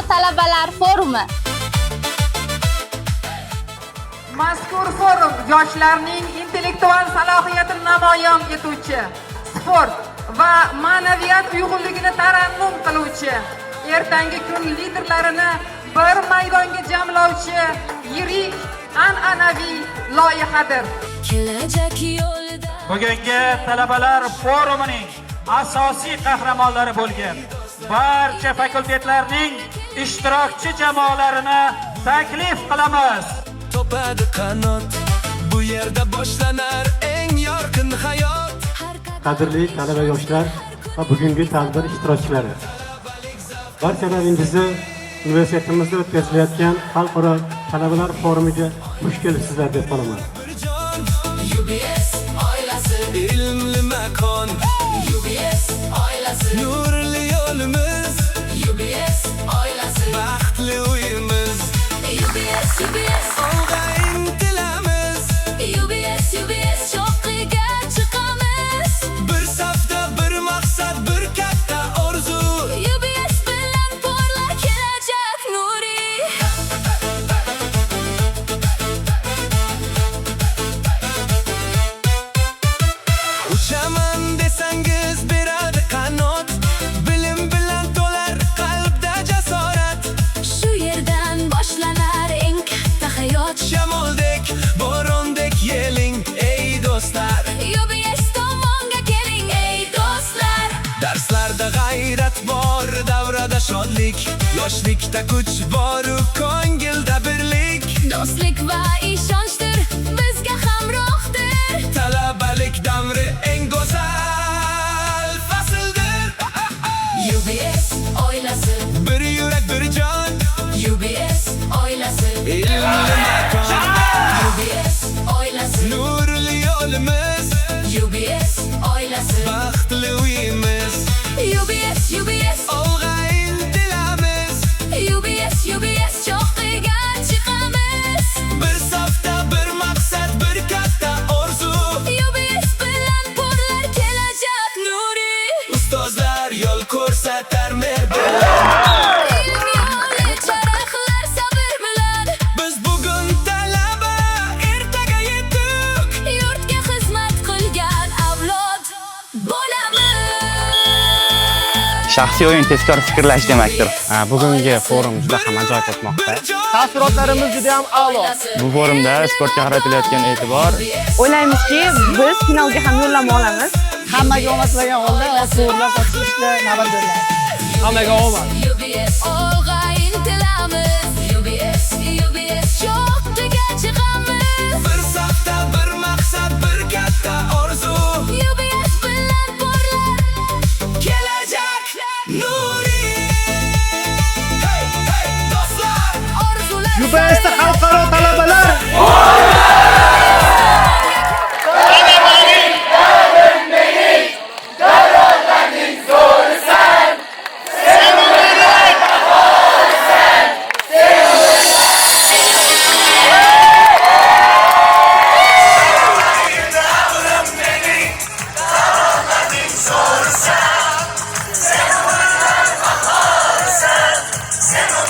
Xalqaro talabalar forumi. Mazkur forum yoshlarning intellektual salohiyatini namoyon etuvchi, sport va ma'naviyat uyg'unligini tarannum qiluvchi, ertangi kun liderlarini bir maydonga jamlovchi yirik an'anaviy loyihadir. Kelajak yo'lida. Bugungi talabalar forumining asosiy qahramonlari bo'lgan barcha fakultetlarning ishtirokchi jamoalarini taklif qilamiz. Topadi qanot, bu yerda boshlanar eng yorqin hayot. Qadrli talaba yoshlar va bugungi tadbir ishtirokchilari, barchalaringizni universitetimizda o'tkazilayotgan xalqaro talabalar forumiga xush kelibsizlar deb qolaman. Bir jon, UBS oilasi, ilmli makon, UBS oilasi, nurli yo'limiz, UBS oilasi, baxtli uyimiz, UBS, UBS. Olg'a intilamiz. UBS, UBS, cho'qqiga chiqamiz. Bir safda, bir maqsad, bir katta orzu. UBS bilan porlar kelajak nuri. Uchaman desangiz, beradi qanot, bilim bilan to'lar qalbda jasorat. Shu yerdan boshlanar eng katta hayot. Shamoldek, bo'rondek yeling, ey do'stlar. UBS tomonga keling, ey do'stlar. Darslarda g'ayrat bor, davrada shodlik, yoshlikda kuch bor, ko'ngilda birlik. Do'stlik va ishonchdir bizga hamrohdir. Talabalik davri eng go'zal fasldir. UBS oilasi. Bir yurak, bir jon. UBS oilasi. Ilmli makon. UBS oilasi. Nurli yo'limiz. UBS oilasi. Baxtli uyimiz. UBS, UBS. Olg'a intilamiz. UBS, UBS, cho'qqiga chiqamiz. Bir safda, bir maqsad, bir katta orzu. UBS bilan porlar kelajak nuri. Ustozlar yo'l ko'rsatar mehr bilan. Ilm yo'li charaqlar sabr bilan. Biz bugun talaba, ertaga yetuk. Yurtga xizmat qilgan avlod bo'lamiz. Shaxsiy o'yin tezkor fikrlash demakdir. Bugungi forum juda ham ajoyib o'tmoqda. Taassurotlarimiz juda ham a'lo. Bu forumda sportga qaratilayotgan e'tibor O'ylaymizki, biz finalga ham yo'llanma olamiz. Hammaga omad tilagan holda sovrinlar topshirishga navbat beriladi. Hammaga omad. UBS, olg'a intilamiz. UBS, UBS, cho'qqiga chiqamiz. Bir safda, bir maqsad, bir katta orzu. UBS bilan porlar kelajak nuri. Hey, hey, do'stlar! Orzular. UBSda xalqaro talabalar. Sen.